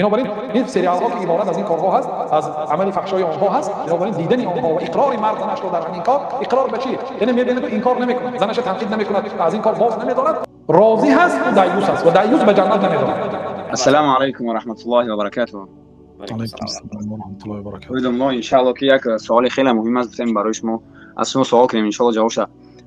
Бинобар ин, ин сериалҳо ки иборат аз ин корҳо ҳаст, аз амали фаҳшои онҳо ҳаст. Бинобар ин, дидани онҳо ва иқрори мард занашро дар ҳамин кор, иқрор ба чӣ? Яъне мебинад ва инкор намекунад, занашро танқид намекунад ва аз ин кор боз намедорад, розӣ ҳаст, даюс аст ва даюс ба ҷаннат намеравад. Ассалому алайкум ва раҳматуллоҳи ва баракатуҳ. Алайкум ассалом ва раҳматуллоҳи ва баракатуҳ. Умедам, иншаалло, ки як саволи хеле муҳим аст, гуфтем барои шумо, аз шумо савол кунем, иншаалло ҷавобша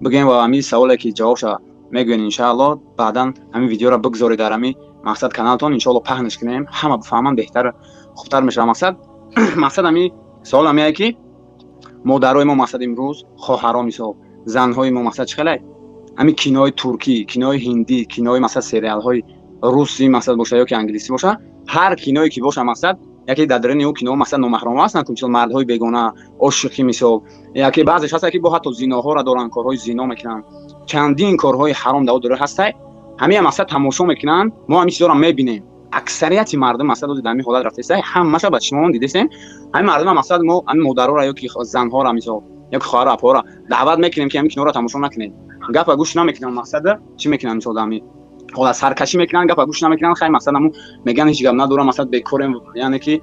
бигӯем ва ҳамин саволе ки ҷавобша мегӯен, иншаалло баъдан ҳамин видеоро бигзоред дар ҳамин мақсад каналтон, иншоалло паҳнш кунем, ҳама бифаҳманд, беҳтар, хубтар мешавад. Мақсад ҳамин савол ҳамяе, ки модарои мо, мақсад, имрӯз хоҳаро, мисол, занҳои мо, мақсад, чӣ хеле ҳамин кинои туркӣ, кинои ҳиндӣ, кинои, мақсад, сериалҳои русӣ, мақсад, боша ё ки англисӣ боша, ҳар киное ки боша, мақсад, яке дар даруни ӯ кино, мақсад, номаҳрама ҳастанд, мисол, мардҳои бегона, ошиқӣ, мисол, яке баъзеш ҳаста, ки бо ҳатто зиноҳоро доранд, корҳои зино мекунанд, чандин корҳои ҳаром дар ӯ ҳастай. Ҳамин, мақсад, тамошо мекунанд, мо ҳамин чизоро мебинем. Аксарияти мардум, мақсад, дар ҳамин ҳолат рафтаиста, ҳамаша ба чишмон дидастем. Ҳамин мардума, мақсад, мо ҳамин модароро ё ки занҳоро, мисол, ё ки хоҳару апоҳоро даъват мекунем, ки ҳамин киноро тамошо накунед. Гапа гӯш намекунанд. Мақсад, чӣ мекунанд? Мисол, дар ҳамин ҳолат саркашӣ мекунанд, гапа гӯш намекунанд. Хай, мақсад, ҳамун мегӯянд, ҳеҷ гап надорам, мақсад, бекорем, яъне ки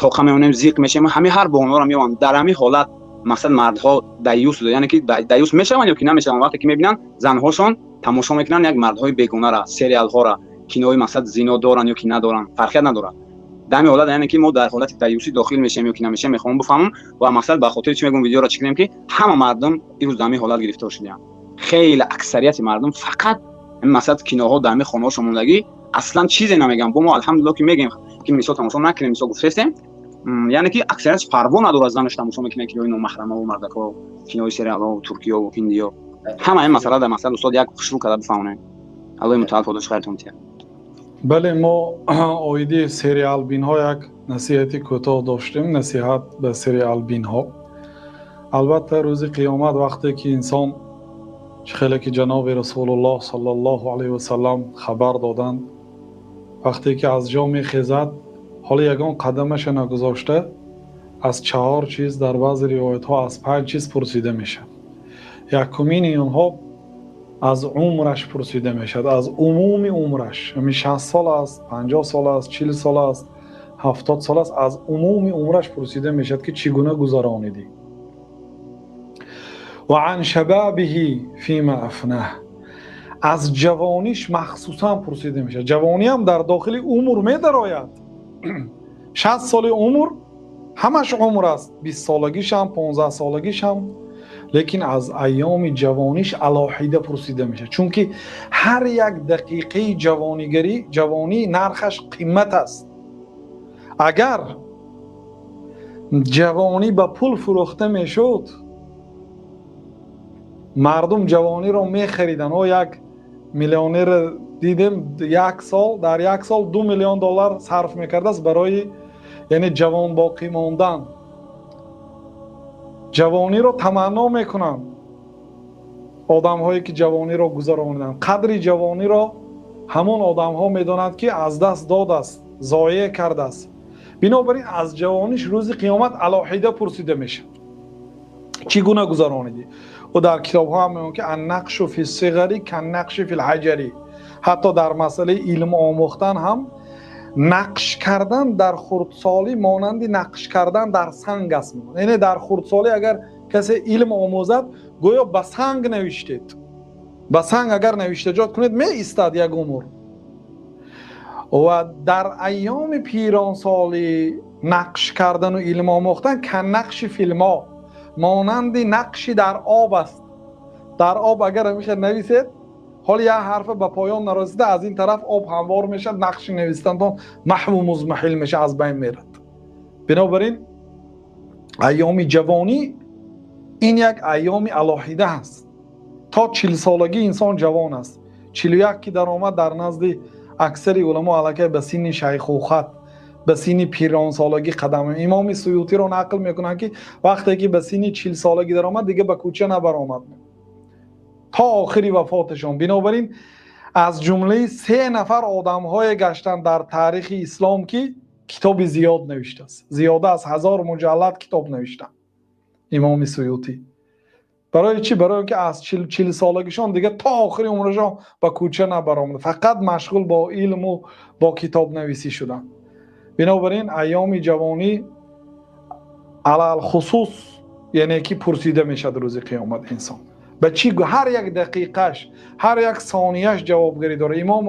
тоқа мемонем, зиқ мешавем, ҳамин ҳар баҳонаро меёбанд. Дар ҳамин ҳолат, мақсад, мардҳо даюс, яъне ки даюс мешаванд ё ки намешаванд, вақте ки мебинанд, занҳошон тамошо мекунанд як мардҳои бегонара, сериалҳоро, кинои, мақсад, зино доранд ё ки надоранд, фарқият надорад. Дар ҳамин ҳолат, яъне ки мо дар ҳолати даюсӣ дохил мешавем ё ки намешавем, мехоҳам бифаҳмам. Ва, мақсад, ба хотири чӣ мегӯм, видеоро чӣ кунем, ки ҳама мардум имрӯз дар ҳамин ҳолат гирифтор шудаанд. Хеле аксарияти мардум фақат ҳамин, мақсад, киноҳо дар ҳамин хонаҳошон мондагӣ, аслан чизе намегӯям. Бо мо, алҳамдулилло, ки мегӯем, ки мисол, тамошо накунем, мисол, гуфтестем, яъне ки аксариятш парво надорад, занаш тамошо мекунад кинои номаҳрамаву мардакҳо, кинои сериалҳо, туркиёву ҳиндиё. Ҳама ин масъала дар, мақсад, устод, як хушрӯ карда бифаҳмонем. Аллоҳи мутаал подош хайртон тиҳад. Бале, мо оиди сериалбинҳо як насиҳати кӯтоҳ доштем. Насиҳат ба сериалбинҳо: албатта, рӯзи қиёмат, вақте ки инсон, чӣ хеле ки ҷаноби Расулуллоҳ саллаллоҳу алайҳи васалам хабар доданд, вақте ки аз ҷо мехезад, ҳоло ягон қадамаша нагузошта, аз чаҳор чиз, дар баъзе ривоятҳо аз панҷ чиз пурсида мешавад. Якумини онҳо аз умраш пурсида мешавад, аз умуми умраш. Ҳамин 60 сол аст, 50 сол аст, 40 сол аст, 70 сол аст, аз умуми умраш пурсида мешавад, ки чӣ гуна гузаронидӣ. Ва ан шабабиҳи фима афнаҳ. Аз ҷавониш махсусан пурсида мешавад. Ҷавониам дар дохили умр медарояд. 60 соли умр ҳамаш умр аст, 20 солагишам, 15 солагишам, лекин аз айёми ҷавониш алоҳида пурсида мешавад, чунки ҳар як дақиқаи ҷавонигарӣ, ҷавонӣ нархаш қимат аст. Агар ҷавонӣ ба пул фурӯхта мешуд, мардум ҷавониро мехариданд. О, як миллионерро дидем, як сол, дар як сол 2 миллион доллар сарф мекардааст барои, яъне, ҷавон боқӣ мондан. Ҷавониро таманно мекунанд одамҳое, ки ҷавониро гузарониданд. Қадри ҷавониро ҳамон одамҳо медонанд, ки аз даст додааст, зоеъ кардааст. Бинобар ин, аз ҷавониш рӯзи қиёмат алоҳида пурсида мешавад, чӣ гуна гузаронидӣ. Ӯ дар китобҳо ҳам мегӯянд, ки аннақшу фи сиғари каннақши фил ҳаҷари. Ҳатто дар масъалаи илм омӯхтан ҳам нақш кардан дар хурдсолӣ монанди нақш кардан дар санг аст. Яъне дар хурдсолӣ агар касе илм омӯзад, гӯё ба санг навиштед. Ба санг агар навиштаҷот кунед, меистад як умр. Ва дар айёми пиронсолӣ нақш кардану илм омӯхтан каннақши филмо, монанди нақши дар об аст. Дар об агар ҳамеша нависед, ҳоло як ҳарфа ба поён нарасида, аз ин тараф об ҳамвор мешавад, нақши навистантон маҳву музмаҳил мешавад, аз байн мерад. Бинобар ин, айёми ҷавонӣ ин як айёми алоҳида аст. То 40 солагӣ инсон ҷавон аст. 41 ки даромад, дар назди аксари уламо аллакай ба синни шайхухат, ба синни пиронсолагӣ қадам. Имоми Суютиро нақл мекунанд, ки вақте ки ба синни 40 солагӣ даромад, дига ба кӯча набаромад то охири вафоташон. Бинобар ин, аз ҷумлаи се нафар одамҳое гаштанд дар таърихи ислом, ки китоби зиёд навиштааст, зиёда аз 1000 муҷаллад китоб навиштанд: имоми Суютӣ. Барои чӣ? Барои он ки аз 40 солагишон дига то охири умрашон ба кӯча набаромад, фақат машғул бо илму бо китобнависӣ шуданд. Бинобар ин айёми ҷавонӣ алалхусус, яъне ки пурсида мешавад рӯзи қиёмат инсон ба чӣ, ҳар як дақиқаш, ҳар як сонияш ҷавобгарӣ дорад. Имом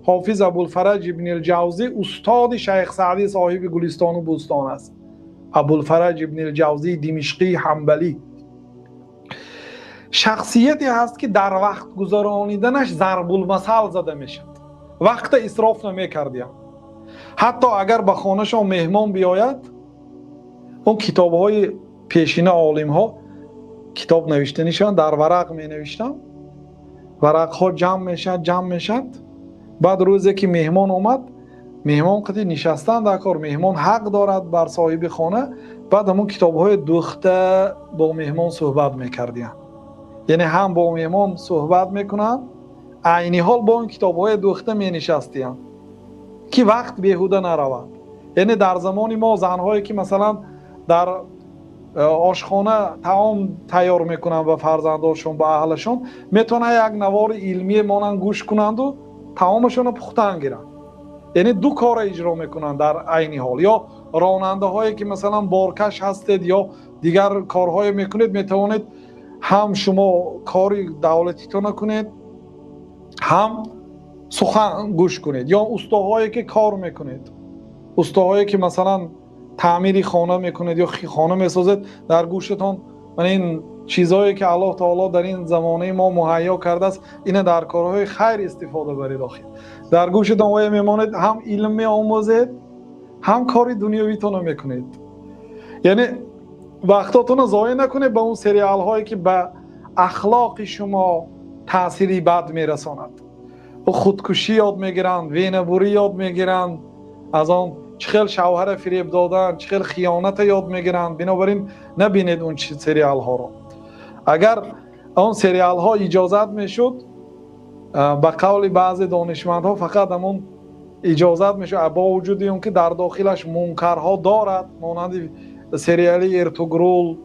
Ҳофиз Абулфараҷ ибни Ҷавзӣ устоди Шайх Саъдӣ соҳиби Гулистону Бӯстон аст. Абулфараҷ ибни Ҷавзӣ Димишқӣ Ҳанбалӣ шахсияте ҳаст, ки дар вақт гузарониданаш зарбулмасал зада мешавад. Вақта исроф намекардиям. Ҳатто агар ба хонашон меҳмон биёяд, он китобҳои пешина, олимҳо китоб навиштанишон дар варақ менавиштанд, варақҳо ҷамъ мешавад, ҷамъ мешавад. Баъд рӯзе ки меҳмон омад, меҳмон қати нишастан дар кор, меҳмон ҳақ дорад бар соҳиби хона. Баъд ҳамон китобҳои духта бо меҳмон суҳбат мекардиянд, яъне ҳам бо меҳмон суҳбат мекунанд, айни ҳол бо он китобҳои духта менишастиянд, ки вақт беҳуда наравад. Яъне дар замони мо занҳое ки масалан дар ошхона таом тайёр мекунанд ба фарзандошон, ба аҳлашон, метавонанд як навори илмие монанд гӯш кунанду таомашонро пухтан гиранд, яъне ду корро иҷро мекунанд дар айни ҳол. Ё ронандаҳое ки масалан боркаш ҳастед ё дигар корҳое мекунед, метавонед ҳам шумо кори давлатитонро кунед, ҳам сухан гӯш кунед. Ё устоҳое ки кор мекунед, устоҳое ки масалан таъмири хона мекунед ё хона месозед, дар гӯшатон мана ин чизҳое ки Аллоҳ таоло дар ин замонаи мо муҳайё кардааст, ина дар корҳои хайр истифода баред. Охир дар гӯшатон оя мемонед, ҳам илм меомӯзед, ҳам кори дунёвитонро мекунед. Яъне вақтотонро зоеъ накунед ба он сериалҳое ки ба ахлоқи шумо таъсири бад мерасонад. Худкушӣ ёд мегиранд, венабурӣ ёд мегиранд, аз он чӣ хел шавҳара фиреб додан, чӣ хел хиёната ёд мегиранд. Бинобар ин набинед он сериалҳоро. Агар он сериалҳо иҷозат мешуд, ба қавли баъзе донишмандҳо, фақат ҳамон иҷозат мешуд, бо вуҷуди он ки дар дохилаш мункарҳо дорад, монанди сериали Эртугрул,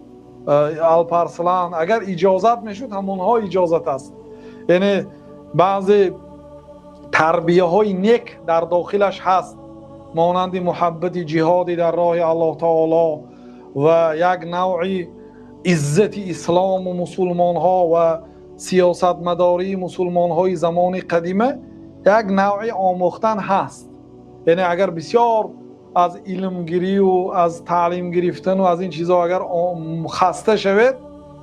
Алпарслан, агар иҷозат мешуд, ҳамонҳо иҷозат аст. Яъне баъзе тарбияҳои нек дар дохилаш ҳаст, монанди муҳаббати ҷиҳоди дар роҳи Аллоҳ таоло ва як навъи иззати ислому мусулмонҳо ва сиёсатмадории мусулмонҳои замони қадима як навъи омӯхтан ҳаст. Яъне агар бисёр аз илмгирию аз таълим гирифтану аз ин чизҳо агар хаста шавед,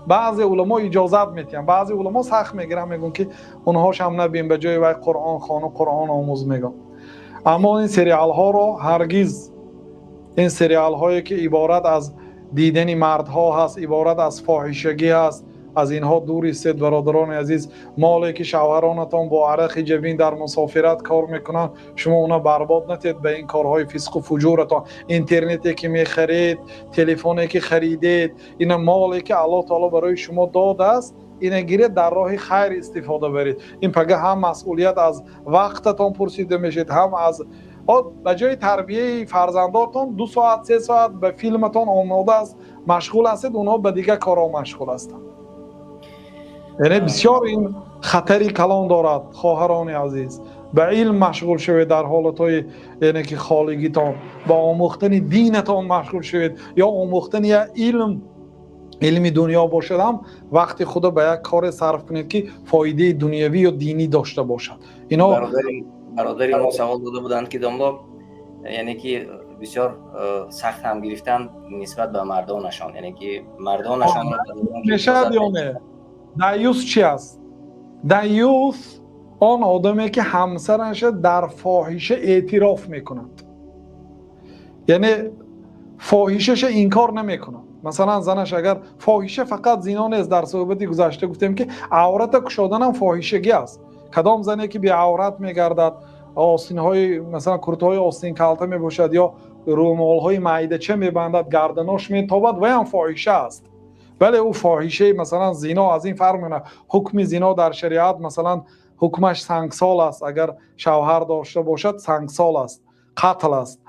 баъзе уламо иҷозат медиҳанд, баъзе уламо сахт мегиранд, мегӯянд ки онҳошам набин, ба ҷои вай Қуръон хону Қуръон омӯз мегӯянд. Аммо ин сериалҳоро ҳаргиз, ин сериалҳое ки иборат аз дидани мардҳо ҳаст, иборат аз фоҳишагӣ ҳаст, аз инҳо дур истед, бародарони азиз. Моле ки шавҳаронатон бо арақи ҷабин дар мусофират кор мекунанд, шумо она барбод натиҳед ба ин корҳои фисқу фуҷуратон. Интернете ки мехаред, телефоне ки харидед, ина моле ки Аллоҳ таоло барои шумо додааст, ина гиред, дар роҳи хайр истифода баред. Ин пага ҳам масъулият аз вақтатон пурсида мешавед, ҳам аз ба ҷои тарбияи фарзандотон 2 соат, 3 соат ба филматон омода аст, машғул ҳастед, онҳо ба дигар корҳо машғул ҳастанд. Яъне бисёр ин хатари калон дорад. Хоҳарони азиз, ба илм машғул шавед, дар ҳолатҳои яъне ки холигитон ба омӯхтани динатон машғул шавед ё омӯхтани як илм, илми дунё бошад ҳам, вақти худо ба як коре сарф кунед, ки фоидаи дунявӣ ё динӣ дошта бошад. Ино Бародари мо савол дода буданд, ки домло, яъне ки бисёр сахт ҳам гирифтан нисбат ба мардонашон, яъне ки мардонашонро. Мешавад ё не? Даюс чи аст? Даюс он одаме ки ҳамсараша дар фоҳиша эътироф мекунад, яъне фоҳишаша инкор намекунад. Масалан, занаш агар фоҳиша фақат зино нест, дар суҳбати гузашта гуфтем, ки аврата кушоданам фоҳишагӣ аст. Кадом зане ки беаврат мегардад, остинҳои, масалан, куртаҳои остинкалта мебошад ё рӯмолҳои майдача мебандад, гарданош метобад, ваям фоҳиша аст. Вале ӯ фоҳишаи, масалан, зино аз ин фарқ мекунад. Ҳукми зино дар шариат, масалан, ҳукмаш сангсол аст. Агар шавҳар дошта бошад, сангсол аст, қатл аст.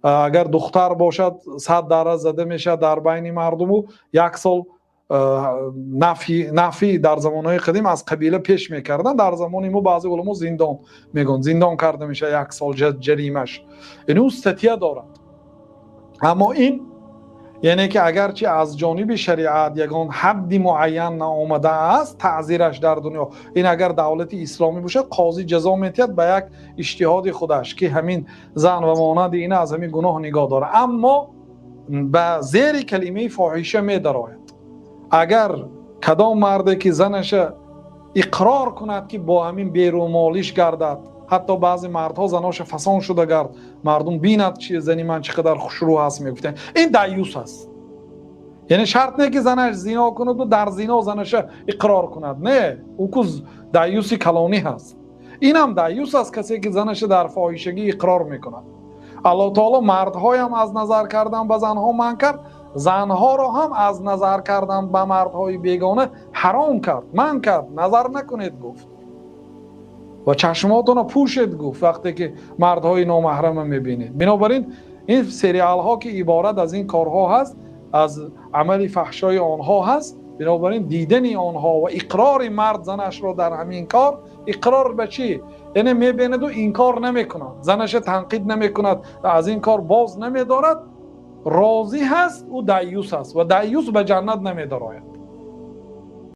Агар духтар бошад, 100 дара зада мешавад дар байни мардуму як сол нафӣ. Дар замонҳои қадим аз қабила пеш мекарданд, дар замони мо баъзе уламо зиндон мегӯянд, зиндон карда мешавад, як сол ҷаримаш. Яъне ӯ статья дорад. Аммо ин, яъне ки агарчи аз ҷониби шариат ягон ҳадди муайян наомадааст таъзираш дар дунё, ин агар давлати исломӣ бошад, қозӣ ҷазо медиҳад ба як иҷтиҳоди худаш, ки ҳамин зан ва монанди ина аз ҳамин гуноҳ нигоҳ дорад, аммо ба зери калимаи фоҳиша медарояд. Агар кадом марде ки занаша иқрор кунад, ки бо ҳамин берумолиш гардад, ҳатто баъзе мардҳо заноша фасон шуда гард, мардум бинад, чи зани ман чӣ қадар хушрӯ ҳаст, мегуфтанд, ин даюс аст. Яъне шарт не, ки занаш зино кунаду дар зино занаша иқрор кунад. Не, ӯ ку даюси калонӣ ҳаст. Инам даюс аст, касе ки занаша дар фоҳишагӣ иқрор мекунад. Аллоҳ таоло мардҳоям аз назар кардан ба занҳо манъ кард, занҳоро ҳам аз назар кардан ба мардҳои бегона ҳаром кард, манъ кард. Назар накунед, гуфт, ва чашмотонро пӯшед, гуфт, вақте ки мардҳои номаҳрама мебинед. Бинобар ин, ин сериалҳо, ки иборат аз ин корҳо ҳаст, аз амали фаҳшои онҳо ҳаст. Бинобар ин, дидани онҳо ва иқрори мард занашро дар ҳамин кор, иқрор ба чӣ? Яъне мебинаду инкор намекунад, занаша танқид намекунад, аз ин кор боз намедорад, розӣ ҳаст, ӯ даюс аст ва даюс ба ҷаннат намедарояд.